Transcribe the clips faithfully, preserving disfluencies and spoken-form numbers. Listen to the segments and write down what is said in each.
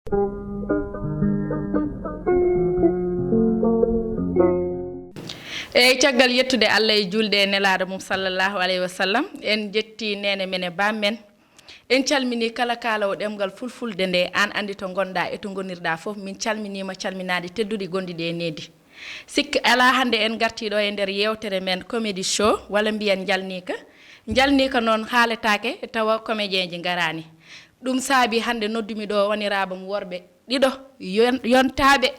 Eyyi, caggal yettude Allah e juulde e nelaaɗo mum, sallallahu alayhi wa sallam, en njetti neene men e baam men. En calminii kala kaaloowo ɗemngal fulfulde nde, aan anndi to ngonɗaa e to ngonirɗaa fof. Min calminiima calminaade tedduɗi gonɗi ɗi e needi. Sikki alaa, hannde en ngartii ɗo e nder yeewtere men Comedy Show, walla mbiyen njalniika. Njalniika noon haaletaake tawa comédien ji ngaraani. Ɗum saabi hannde noddumi ɗo woniraaɓe am worɓe ɗiɗo, yon-, yontaaɓe,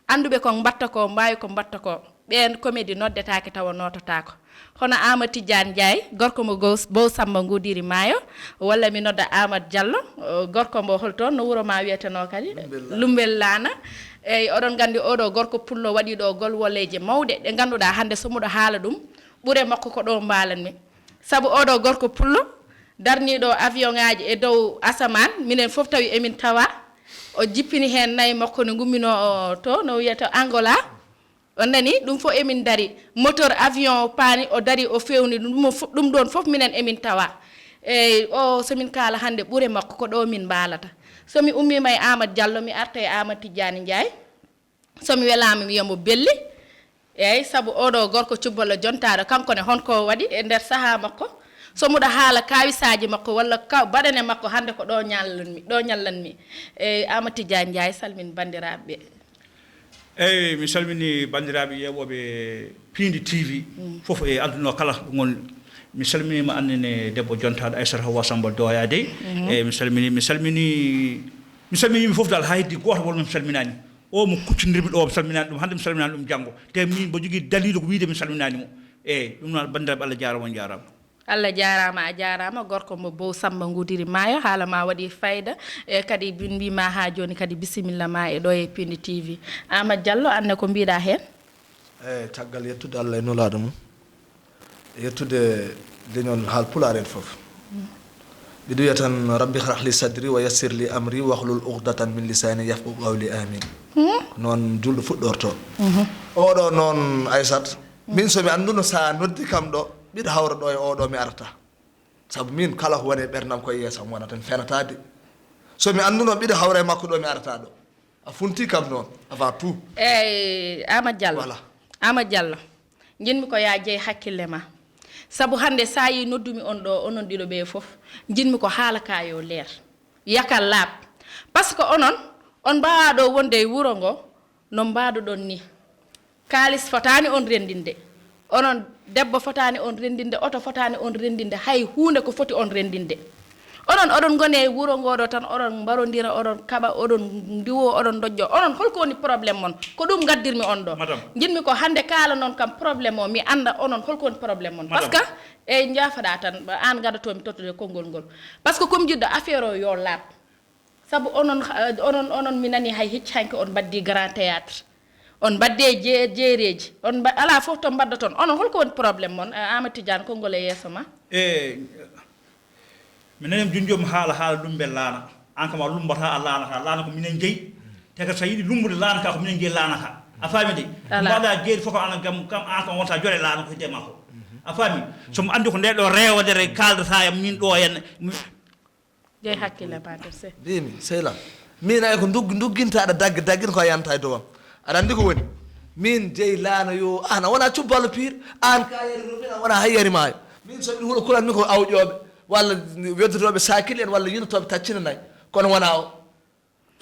annduɓe ko mbaɗta ko, mbaawi ko mbaɗta ko. Ɓeen comédie noddetaake tawa noototaako. Hono Aamadu Tijjaan Njaay, gorko mo Gow-, Bow Sammba Nguudiri Maayo, walla mi nodda Aamadu Jallo, o, gorko mbo hol toon no wuro ma wiyetenoo kadi? Lumbel Laana. Lumbel Laana. Eyi, oɗon nganndi oɗo gorko pullo waɗii ɗo golwoleeje mawɗe ɗe ngannduɗaa hannde so muɗo haala ɗum, ɓure makko ko ɗo mbaalanmi. Sabu oɗo gorko pullo darniiɗo avion ŋaaji e dow asamaan, minen fof tawi emin tawa. O jippini heen nayi makko no ngumminoo to, no wiyata Angola. On nani, ɗum fof emin dari. Moteur avion o paani, o dari, o fewni ɗum, ɗum fof, ɗum ɗoon fof minen emin tawa. Eyi, o, so min kaala hannde ɓure makko, ko ɗo min mbaalata. So mi ummiima e Aamadu Jallo, mi arta e Aamadu Tijjaani Njaay. So mi welaama, mi wiya mo belli. Eyi, sabu oɗo gorko cubballo jontaaɗo, kanko ne, hon ko waɗi e nder sahaa makko? So muɗa haala kaawisaaji makko walla ka-, baɗane makko, hannde ko ɗo ñallanmi, ɗo ñallanmi. Eyi, Aamadu Tijjaani Njaay, salmin banndiraaɓe ɓe. Eyi, mi salmini banndiraaɓe ƴeewooɓe Piindi T V, mm, fof e aduna kala ɗo ngoni. Mi salminiima, aan ne debbo jontaaɗo Aissata Hawa Samba Doya dey. Mhm. Eyi, mi salmini, mi salmini, mi salmini yimɓe fof dal, haa heddi gooto wonmo mi salminaani. O mo kuccondirmi ɗo, mi salminaani ɗum hannde, mi salminaani ɗum janngo. Te min mbo jogii daliilu ko wiyde mi salminaani mo. Eyi, ɗum noon, banndiraaɓe, Allah jaaraama, on njaaraama. Allah jaaraama, a jaaraama, gorko mo Bow Sammba Nguudiri Maayo, haala ma waɗi fayda, e kadi min mbiima haa jooni kadi bisimilla ma e ɗo e Piindi T V. Aamadu Jallo, aan ne ko mbiɗa heen? Eyi, caggal yettude Allah e Nulaaɗo mum, e yettude leñol Haal Pulaar en fof. Mbiɗo wiya tan, Rabbi shrah li sadri wa yassir li amri wahlul uqdatan min lisani yafqahu qawli. Amin. Hmm? Noon juulɗo fuɗɗorto. Mhm. Oɗo noon, Aissata, min so mi annduno sa noddi kam ɗo, mbiɗo hawra ɗo e oɗo mi arata. Sabu min kala ko woni e ɓerdam ko e yeeso am wonata, mi fenata de. So mi annduno mbiɗo hawra e makko ɗo mi arata ɗo. A funti kam noon, avant tout. Eyi, Aamadu Jallo. Voilà. Aamadu Jallo, njiɗmi ko ya jeyi hakkille ma. Sabu hannde sa yi noddumi on ɗo, onon ɗiɗo ɓe fof, njiɗmi ko haala ka yo leer. Yaka laaɓ. Par ce que onon, on mbaawa ɗo wonde e wuro ngo, no mbaaduɗon ni. Kaalis fotaani on renndinde. Onon debbo fotaani on renndinde, oto fotaani on renndinde, hay huunde ko foti on renndinde. Onon, oɗon ngoni e wuro ngoo ɗo tan, oɗon mbarondira, oɗon kaɓa, oɗon ndiwo, oɗon ndojjo. Onon, holko woni problème mon? Ko ɗum ngaddirmi on ɗo. Madame. Njiɗmi ko hannde kaala noon kam problème o, mi annda onon holko woni problème mon. Madame. Par ce que, e njaafaɗa tan, aan ngadatomi tottude konngol ngol. Par ce que ko mi jiɗɗo affaire o yo laaɓ. Sabu onon, eh, onon, onon mi nani hay hecci hanki on mbaddi grand théâtre. On mbadde je-, jeereeji. On mba-, alaa fof to mbaddoton. Onon holko woni problème mon? Eh, Aamadu Tijjaan, konngol e yeeso ma. E, mi nani mi junjom haala, haala lumbe laana. Aan kam a lumbata, a laanata. Laana ko minen jeyi. Te kadi so a yiɗi lumbude laana ka ko minen jeyi laana ka. A faami de? Alaa. Mbaɗa jeeri fof ko aan kam, kam aan kam wonta jole laana ko hedde makko. A faami? So mo anndi ko nde ɗo reewodere kaaldata e min ɗo en. Jeyi hakkille ma to se. Mbimi, sehil am. Min ay ko ndugg-, ndugginta aɗa daggi, daggin ko a yanta e dowam. Aɗa anndi ko woni? Min jeyi laana yo, aan a wona cubballo piir, aan ka yari no min a wona hay yari maayo. Min so min hulo kulan min ko awƴooɓe, walla weddotooɓe saakil en, walla yilotooɓe taccina nayi. Kono wona o.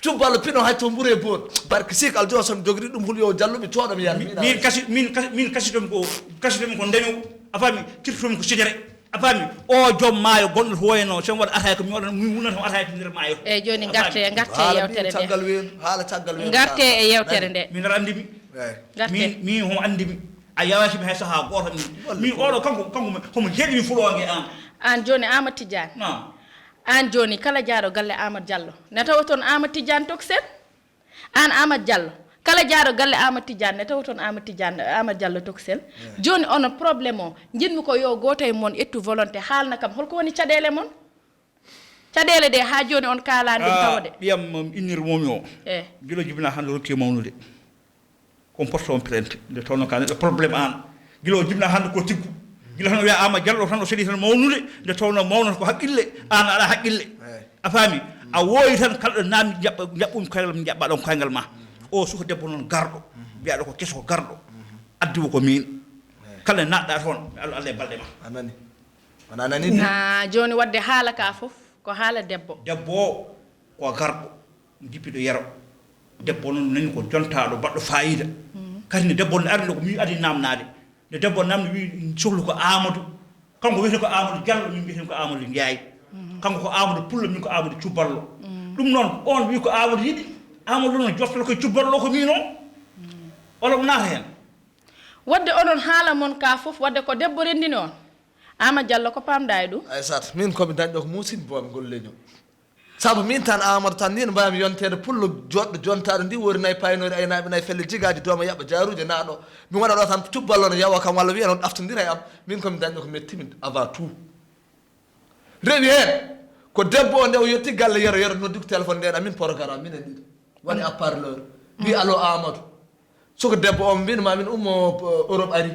Cubballo pino hay to mbure boon. Barke sik aljo so mi jogri ɗum hul yo jalluɓe cooɗo mi yar. Min kasi, min kasi, min kasi ɗum ko, kasi ɗum ko ndeño. A faami? Tirtum ko sidere. A faami? O joom maayo gonɗo to woyno, so mi waɗa ataya ko mi waɗa, mi wulnata mo ataya to nder maayo. Eyyi, jooni ngarte, ngarte e yewtere nde. Caggal ween, haala caggal ween. Ngarte e yewtere nde. Min aɗa anndi mi. Eyyi. Ngarte. Min, min homo anndi mi. A yawati mi hay sahaa gooto mi. Min oɗo kanko, kanko homo jeeɗi mi fuɗoonge aan. Aan jooni Aamadu Tijjaan. Naam. Aan jooni kala jaaɗo galle Aamadu Jallo. Ne tawa toon Aamadu Tijjaan Tokosel. Aan Aamadu Jallo, kala jaaɗo galle Aamadu Tijjaan ne tawa toon Aamadu Tijjaan, Aamadu Jallo Tokosel. Eey. Jooni onon problème o, njiɗmi ko yo gooto e mon ƴettu volonté haalna kam holko woni caɗeele mon? Caɗeele ɗe haa jooni on kaalaani ɗum tawa de. Ɓiyam innir momi o. Eey. Gila jibina hannde rokki mawnude. Ko porto on plainte nde tawno ka neɗɗo problème aan. Gila o jibina hannde ko tiggu. Gila tan o wiya Aamadu Jallo tan o seeɗi tan mawnude nde tawno mawnata ko haqqille, aan aɗa haqqille. Eey. A faami? A wooyi tan, kala ɗo naamndi, jaɓɓa, jaɓɓum koyngal, mi jaɓɓa ɗon koyngal ma. O suka debbo noon garɗo, mbiyaɗo ko keso, ko garɗo. Addi wo ko miin. Kala naɗɗa toon, mi Allah, Allah e balɗe ma. A nani? Wona nani ni? Ah, jooni wadde haala ka fof, ko haala debbo. Debbo o, ko garɗo, jippiɗo yero. Debbo noon nani ko jontaaɗo, baɗɗo faayiida. Kadi ne debbo ne arino ko mi adi naamnaade. Nde debbo namni wi sohlu ko Amadou. Kanko wiyete ko Amadou Diallo, min mbiyeten ko Amadou Ndiaye. Kanko ko Amadou Pullo, min ko Amadou Cuballo. Ɗum noon, on wi ko Amadou yiɗi. Amadou noon joftata koye Cuballo ko min o. Walla ko naata heen? Wadde onon haala mon ka fof, wadde ko debbo renndini on. Ama Diallo, ko pamɗa e ɗum? Aysata, min ko mi dañɗo ko muusin boom ngol leñol. Sabu min tan Amadou tan, ni no mbaawmi yonteede pullo joɗɗo jontaaɗo ndi wori nayi paynoori aynaaɓe nayi felle jigaaji dooma yaɓa jaaruuje naaɗo. Mi wona ɗo tan Cuballo no yawa kam walla wiya noon ɗaftondira e am. Min ko mi dañɗo ko metti min avant tout. Rewi heen ko debbo o nde o yetti galle yero, yero noddi ko téléphone nden amin programme minen ɗiɗo. Waɗi à parleur. Wi allo Amadou. Suka debbo o mbino ma min ummo, uh, Europe ari.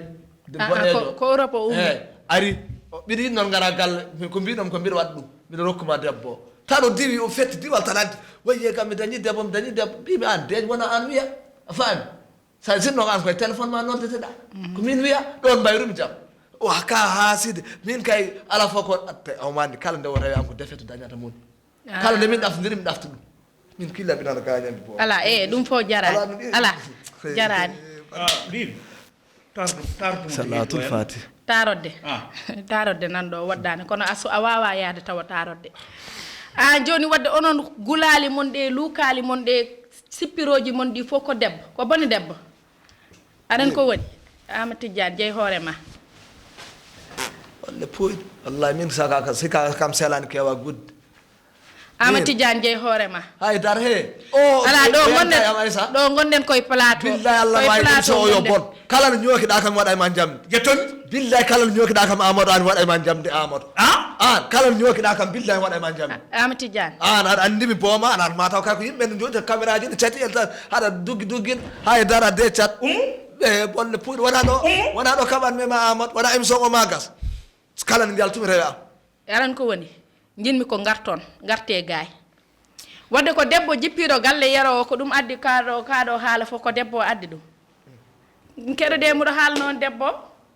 De Ah, ah, boɗeejo. Ko, ko Europe o ummi. Eh, ari. O, mbiɗo yiɗi noon ngara galle. Min ko mbiɗon ko mbiɗo waɗa ɗum. Mbiɗo rokkuma debbo o. Tan o diwi, o fetti diwal tan addi. Wayi kam mi dañi debbo, mi dañi debbo. Mbimi an deeƴ wona an wiya. A faami? Sa sinno an koye téléphone ma noddeteɗa. Ko min wiya, ɗon mbayrumi jam. O ka haaside. Min kay ala fof ko atte. O mandi kala nde o rewi an ko defete dañata mum. Ah. Kala nde min ɗaftondiri, mi ɗafta ɗum. Min killa mbiɗa no gaañande boom. Ala, e, ɗum fof jaraani. Ala, min, ala, jaraani. Ah, mbimi. Tardu, tardu mo Salatul Fati. Tarodde. Ah. Tarodde nan ɗo waɗdaani. Kono a su-, a waawaa yahde tawa tarodde. Ah, jooni wadde onon gulaali mon ɗe, luukaali mon ɗe, sippirooji mon ɗi fof ko debbo. Ko bone debbo. Aɗen ko woni? Ama Tijjaan, jeyi hoore ma. Walle pooyɗi. Wallahi, min saka ka, sika kam selani kewa gudde. Ama Min. Tijjaan, jeyi hoore ma. Hay dar he. O, Alaa, ɗo o, ngonɗen, am Aysa. Ɗo ngonɗen koye plateau. Billahi Allah Koye ma yiɗum plateau so o yo ngonɗen. Bon. Kala no ñookiɗa kam waɗa e ma jamde. Jetton. Billahi kala no ñookiɗa kam Amadou an waɗa e ma jamde Amadou. Ah? An kala no ñookiɗa kam billahi waɗa e ma jamde. Ama Tijjaan. An aɗa anndi mi booma, an, an ma taw kay ko yimɓe ne jooɗi caméra ji ne cati en tan, haɗa duggi duggi, hay dara de cat. Umu? E bolle puyɗe wona ɗo, Umu? Wona ɗo kaɓan mi ma Amadou, wona émission o ma gas. Kala no njaltumi rewe am. Aran ko woni? Njinmi ko ngarton, ngarte gaay. Wadde ko debbo jippiiɗo galle yero o, ko ɗum addi kaaɗo, kaaɗo haala fof ko debbo o addi ɗum. Keɗo de, mboɗo haala noon debbo.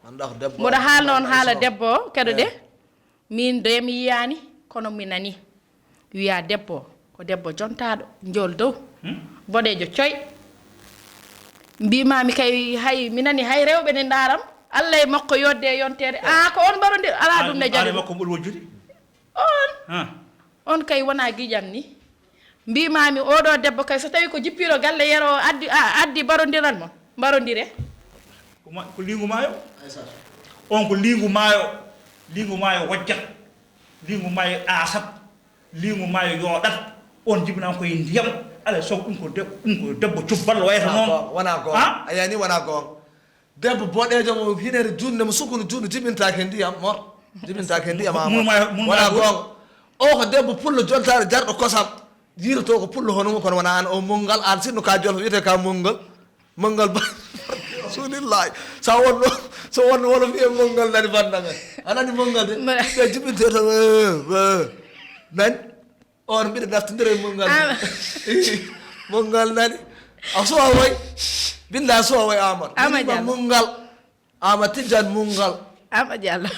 Anndaa ko debbo Mboɗo addi haala noon ɗum, haala so. Debbo o, keɗo de. Eh. Min de mi yiyaani, kono mi nani. Wiya debbo, ko debbo jontaaɗo, njool dow, Hmm? boɗeejo coy. Mbimaami kay, hay, mi nani hay rewɓe ne ndaaram. Allah e makko yodde e yonteede. Ah, ko on mbarondir, alaa ɗum ne Aare jari. Makko ɓuri wojjude? On. Ah. On kay wona giƴam ni. Mbimaami oɗo debbo kay so tawi ko jippiiɗo galle yero o addi, a, addi mbarondiral mon. Mbarondire. Ko ma-, ko liingu maayo? On ko liingu maayo. Liingu maayo wojjat. Liingu maayo ɗaasat. Liingu maayo yooɗat. On jibinama koye ndiyam. Alaa sago ɗum ko deb-, ɗum ko debbo cubballo wayata Wona noon. Goonga, wona goonga. Ah? A yani wona goonga. Debbo boɗeejo mo hinere junne mo sukunu junne jibintaake ndiyam mor. Jibintaake ndiyam Munu ama. Maayo, munu Wona maayo. Goonga. O ko debbo pullo jontaare jarɗo kosam. Yiiloto ko pullo hono mum kono wona an o monngal an sinno ka jolfo wiyete ka monngal. Monngal ba. Rasulillahi. Sa wonno, so wonno wolof wiye monngal nani banda men. A nani monngal de. Mba- Ɓe jibinte tan. Eh, eh. Nani? On mbiɗa naftondira e monngal. Ama. Monngal nani? A suwa woy. Billa a suwa woy Amar. Ama Mbiɗa Diallo. Monngal. Ama Tijjaan monngal. Ama Diallo.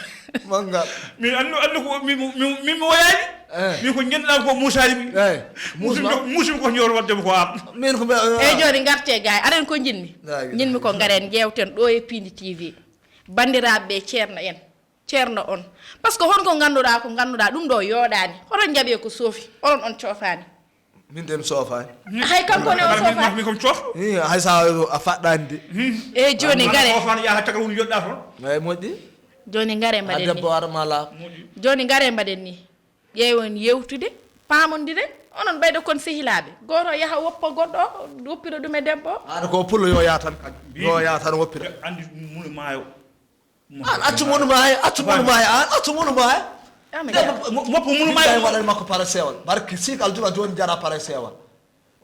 Monngal. Min andu, andu ko mi, mi, mi, mi woyaani. Eh. Min ko ngenɗam ko musaani mi. Eh. Musim Musma. Ko, musim ko ñoor wadde ko am. Min ko mbe-, E jooni ngarte gaay. Aɗen ko njinmi. Ay. Njinmi ko ngaren njeewten ɗo e Pindi T V. Banndiraaɓe ɓe, ceerno en. Ceerno on. Par ce que hon ko ngannduɗaa, ko ngannduɗaa ɗum ɗo yooɗaani. Hoɗon njaɓi ko soofi, onon on coofaani. Min de mi soofaani. Hay kanko ne o Min, soofaani. Min ko mi coofɗo. Ih, hay sa a faɗɗaani de. Hmm. E jooni Mala ngare. Soofaani yaha tagal woni yoɗɗa toon. Ay moƴƴi. Jooni ngare A mbaɗen ni. Debbo ara mala. Moƴƴi. Jooni ngare mbaɗen ni. Ƴeewen yewtude, paamondire. Onon mbayɗo kon sehilaaɓe. Gooto yaha woppa goɗɗo, woppira ɗum e debbo. Aɗa ko pullo yo yaa tan. Yo yaa tan woppira. Anndi munu maayo. An accu monu ma hay, accu monu ma hay, an accu monu ma hay. Ama Diallo. Mo-, moppo munu ma hay. Billahi waɗay makko parasewal. Barke Sik Aljuma joni jara parasewal.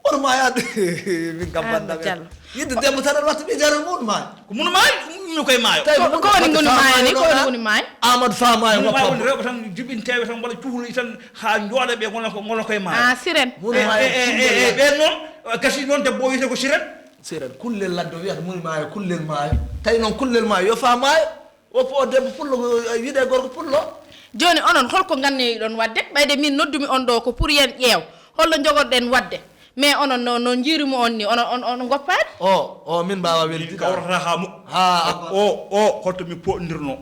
Monu ma hay an. Min kam Ama banda men. Diallo. Yidde debbo tan watta mi jara monu ma hay. Ko munu ma hay. koye maayo. Tawi ko woni ngoni maayo ni, ko woni ngoni maayo? Amadou Fa maayo. Ngoni maayo woni rewɓe tan, jibinteeɓe tan, mbaɗa cuhli tan, haa njooɗa ɓe, ngona ko, ngona koye maayo. Ah, siren. Ngoni maayo. E, e, e, e, ɓeen noon, gasi noon, debbo o wiyetee ko siren. Siren, kullel ladde o wiyata ngoni maayo, kullel maayo. Tawi noon kullel maayo, yo Fa maayo. Woppu o debbo pullo, yiɗe gorko pullo. Jooni, onon, holko ngannoyɗon waɗde? Ɓayde min noddumi on ɗo ko pour yen ƴeew. Holno njogorɗen waɗde? Mais onon no, no njiirumi on ni, onon, on, on ngoppaani? O, o, min mbaawa weldi. Min kawrata haa mo-, ha, o, o, holto mi poɗndirno.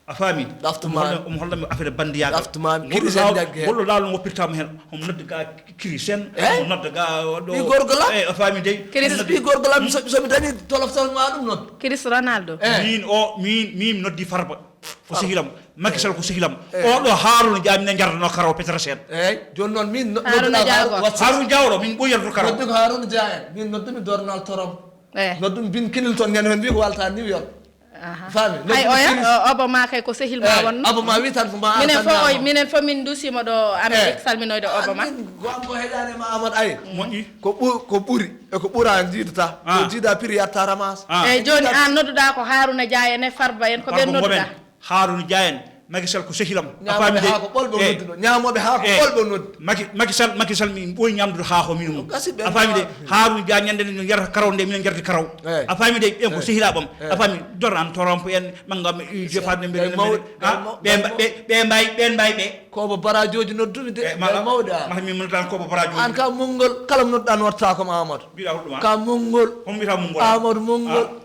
A faami? Ɗaftumaami. Omo holla, omo holla mi affaire bandiyaagal. Ɗaftumaami. Ngolɗo laawol, ngolɗo laawol ngoppirtaamo heen. Omo nodda ga Christian, eh? Omo nodda ga ɗo. Ɓii gorko la? Eh, a faami dey. Chris. Ɓii gorko la, so, so mi dañi tolof tolof ma ɗum noon. Chris Ronaldo. Eh. Min o, min, min mi noddi Farba. Ko sehilam. Macky Sall ko sehilam. Eh. O ɗo Harouna Dia minen njardanoo karaw Petersen. Eeyi, jooni noon min no-, Harouna nodduɗaa Dia Harouna ko? Whatsapp. Harouna Dia o ɗo, min ɓooyi yardude karaw. Noddu ko Harouna Dia en. Min noddumi Donald Trump. Eh. Noddumi Bin Clinton, ñande heen mbi ko waalta New York. Aha. Faami? Hay noddumi oya, Bin o-, Obama kay ko sehil ma. Eh, wonno. Obama wi tan ko ma minen fof, minen fof min nduusima ɗo Amérique, eh, salminoyde Obama. Min gonga ko heƴaani ma Amadou Ay. Moƴƴi. Ko ɓu-, ko ɓuri e ko ɓura jiidata. Ah. Ko jiida prix yatta ramas. Ah. Eeyi, jooni an nodduɗaa ko Harouna Dia en e Farba en, ko ɓen nodduɗaa? Harouna Dia en, Macky Sall ko sehilam. A faami de? Haako ɓolɓe nodduɗo. Ñaamooɓe haako ɓolɓe noddu. Macky, Macky Sall, Macky Sall min ɓooyi ñamdude haako min mum. A faami de? Harouna Dia ñande nde yarata karaw nde, minen njardi karaw. Eeyi. A faami de? Ɓen ko sehilaaɓe am. Eeyi. A faami, Donald Trump en, mangam, eh, defaade mbeɗa, mbeɗa, ah, ɓe mba-, ɓe, ɓe mbayi, ɓe mbayi ɓe. Ko Obo Barajooji noddumi de, eh, mawɗo, ah. Mata min noddan ko Obo Barajooji. An ka mongol, kala mo nodduɗaa mi watta ko Amadou. Mbiɗa hoɗum, ah. Ka mongol. Homo mbiyata mongol, ah? Amadou mongol. Ah.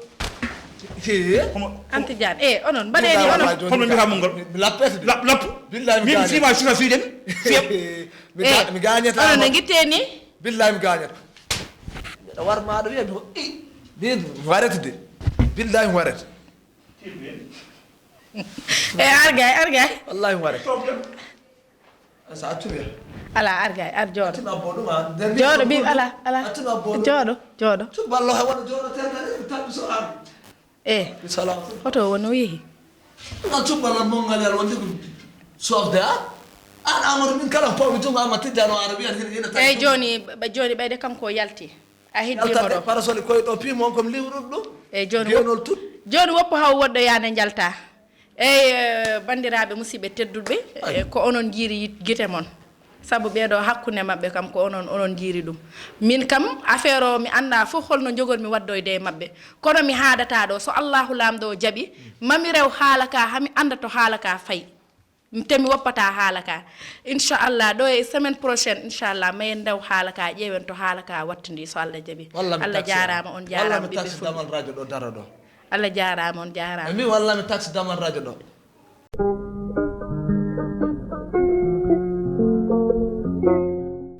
He. Homo, homo. Anta Diagne, eh, onon, mbaɗee ni onon. Hono mbiyata mongol? Mi lappete de. Lap-, lappu. Billahi mi min gañata. Fima sika fiɗen. Fiyam. Mi ga-, eh, mi gañata onon ne Amadou. Ngitte ni? Billahi mi gañata. Mbeɗa war maɗa wiya mi, i, min mi warete de. Billahi mi warete. Eh, argay, argay. Wallahi mi warete. Sa accu ɓe. Ala, ar gay, ar jooɗo. Accu mi abbo ɗum, a, nder jooɗo, ɓiɓɓe, ala, ala. Accu mi abbo ɗum. Jooɗo, jooɗo. Cubballo hay wona jooɗo terdere, mi tampi so an. Eh. Salam. Hoto woni o yehi? Ngal cubballo monngal yal wonde ko sofde, a? An Amadou, min kala ko pawmi tuma Amadou Tidiane o ara wiyan hina, hina tawi. Eyyi, joni, ɓe-, joni ɓeyde kanko o yalti. A heddima ɗo. Parasol koye ɗo pimo on komi liwruɗo ɗum. Eyyi, joni wo-, genol tut. Joni woppo haw woɗɗo yaade jalta. Eyyi, eh, banndiraaɓe musidɓe tedduɓe, eh, ko onon njiiri yit-, gite mon. Sabu ɓeeɗo hakkunde maɓɓe kam ko onon, onon njiiri ɗum. Min kam, affaire o, mi anndaa fof holno njogormi waɗdoyde e maɓɓe. Kono mi haadataa ɗo. So Allaahu Laamɗo o jaɓi, ma mi rew haala ka, haa mi annda to haala ka fayi. Te mi woppataa haala ka. Inchallah, ɗo e semaine prochaine, inchallah, ma en ndew haala ka, ƴeewen to haala ka wattindi, so Allah jaɓi. Walla mi taxi. Allah jaaraama, on jaaraama, ɓiɓɓe Fulɓe. Walla mi taxi damal radio ɗo daro ɗo. Allah jaaraama, on jaaraama. E mi walla mi taxi damal radio ɗo.